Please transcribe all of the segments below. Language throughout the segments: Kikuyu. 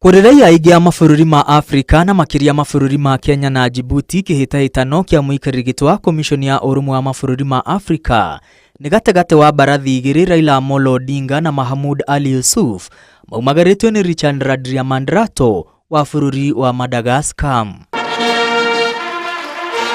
Kũrĩ raia aingĩ a mabũrũri ma Afrika na makĩria mabũrũri ma Kenya na Djibouti kĩhĩtahĩtano kĩa mũikarĩri gĩtĩ wa komiconi ya ũrũmwe wa mabũrũri ma Afrika nĩ gatagatĩ wa mbarathi igĩrĩ Raila Amolo Odinga na Mahamud Ali Yusuf maumagarĩtio nĩ Richard Randriamandrato wa bũrũri wa Madagascar.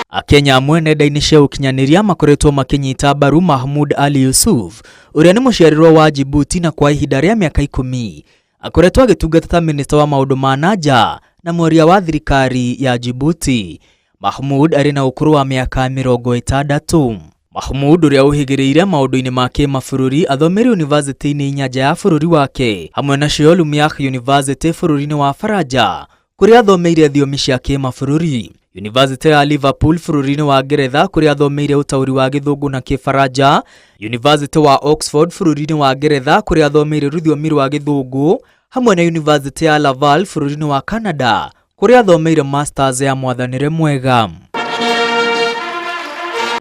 Akenya amwe nenda-inĩ cia ũkinyanĩria makoretwo makĩnyita mbaru Mahmoud Ali Yusuf ũrĩa nĩ mũciarĩrwo wa Djibouti na kwa ihinda rĩa mĩaka 10 akoretwo agĩtungata ta minista wa maũndũ ma nanja na mwaria wa thirikari ya Djibouti. Mahmoud arĩ na ũkũrũ wa mĩaka 60. Mahmoud ũrĩa ũhĩgĩrĩire maũndũ-inĩ ma kĩmabũrũri athomeire yunivasĩtĩ-inĩ inya nja ya bũrũri wake hamwe nacio Lumière University bũrũri-inĩ wa Faranja kũrĩa athomeire thiomi cia kĩmabũrũri, Yunivasĩtĩ ya Liverpool bũrũri-inĩ wa Ngeretha kũrĩa athomeire ũtaũri wa Gĩthũngũ na Kĩfaranja, Yunivasĩtĩ wa Oxford bũrũri-inĩ wa Ngeretha kũrĩa athomeire rũthiomi rwa Gĩthũngũ hamwe na Yunivasĩtĩ ya Laval bũrũri-inĩ wa Canada kũrĩa athomeire masters ya mwathanĩre mwega.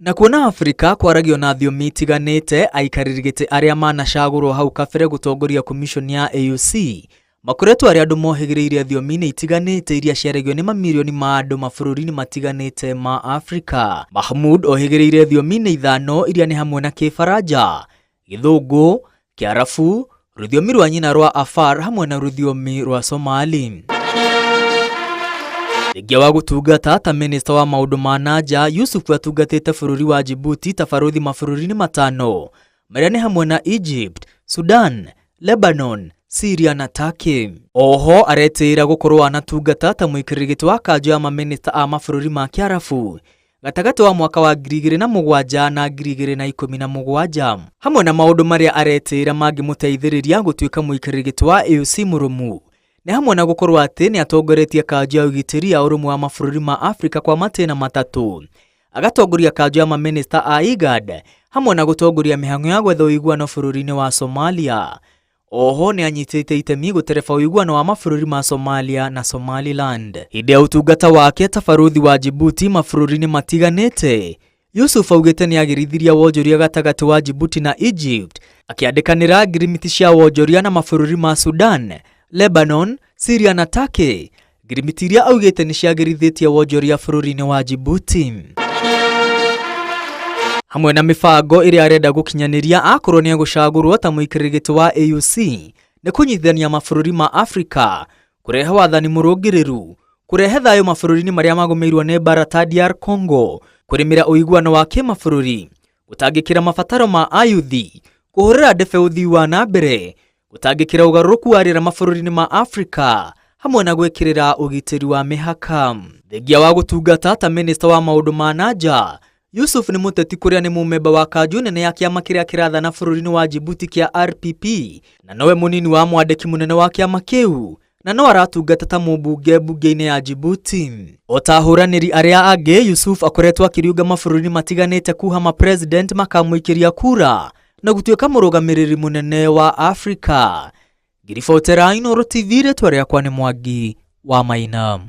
Na kuona Afrika kwaragio na thiomi itiganĩte, aikarĩri gĩtĩ arĩa manacagũrwo hau kabere gũtongoria commission ya AUC makoretwo arĩ andũ mohĩgĩrĩire thiomi-inĩ itiganĩte iria ciaragio nĩ mamirioni ma andũ mabũrũri-inĩ matiganĩte ma Afrika. Mahmoud ohĩgĩrĩire thiomi-inĩ 5 iria nĩ hamwe na Kĩfaranja, Gĩthũngũ, Kĩarabu, rũthiomi rwa nyina rwa Afar hamwe na rũthiomi rwa Somali. Thengia wa gũtungata ta minista wa maũndũ ma nanja, Yusuf atungatĩte bũrũri wa Djibouti ta barũthi mabũrũri-inĩ 5 marĩa nĩ hamwe na Egypt, Sudan, Lebanon, Syria na Turkey. Oho aretĩĩra gũkorwo anatungata ta mũikarĩri gĩtĩ wa kanjũ ya mamĩnĩsta a mabũrũri ma Kĩarabu gatagatĩ wa mwaka wa 2007 na 2017 hamwe na maũndũ marĩa aretĩĩra mangĩmũteithĩrĩria gũtuĩka mũikarĩri gĩtĩ wa AUC mũrũmu nĩ hamwe na gũkorwo atĩ nĩ atongoretie kanjũ ya ũgitĩri ya ũrũmwe wa mabũrũri ma Afrika kwa matĩna 3, agatongoria kanjũ ya mamĩnĩsta a IGAD hamwe na gũtongoria mĩhang'o ya gwetha ũiguano bũrũri-inĩ wa Somalia. Oho nĩ anyitĩte itemi gũtereba ũiguano wa mabũrũri ma Somalia na Somaliland. Hĩndĩ ya ũtungata wake ta barũthi wa Djibouti mabũrũri-inĩ matiganĩte, Yusuf augĩte nĩ agĩrithirie wonjoria gatagatĩ wa Djibouti na Egypt, akĩandĩkanĩra ngirimiti cia wonjoria na mabũrũri ma Sudan, Lebanon, Syria na Turkey, ngirimiti iria augĩte nĩ ciagĩrithĩtie wonjoria bũrũri-inĩ wa Djibouti. Hamwe na mĩbango ĩrĩa arenda gũkinyanĩria akorwo nĩ egũcagũrwo ta mũikarĩri gĩtĩ wa AUC nĩ kũnyitithania mabũrũri ma Afrika, kũrehe wathani mũrũngĩrĩru, kũrehe thayũ mabũrũri-inĩ marĩa magũmĩirwo nĩ mbaara ta DR Congo, kũrĩmĩra ũiguano wa kĩmabũrũri, gũtangĩkĩra mabataro ma ayuthi, kũhũrĩra ndebe ũthii wa na mbere, gũtangĩkĩra ũgarũrũku wa rĩera mabũrũri-inĩ ma Afrika hamwe na gwĩkĩrĩra ũgitĩri wa mĩhaka. Thengia wa gũtungata ta minista wa maũndũ ma nanja, Yusuf nĩ mũteti kũrĩa nĩ mũmemba wa kanjũ nene ya kĩama kĩrĩa kĩrathana bũrũri-inĩ wa Djibouti kĩa RPP na nowe mũnini wa mwandĩki mũnene wa kĩama kĩu na no aratungata ta mũmbunge mbunge-inĩ ya Djibouti. O ta ahũranĩri arĩa angĩ, Yusuf akoretwo akĩriũnga mabũrũri matiganĩte kuha ma president makamũikĩria kura na gũtuĩka mũrũgamĩrĩri mũnene wa Afrika. Ngiribotera Inooro TV, rĩtwa rĩakwa nĩ Mwangi wa Maina.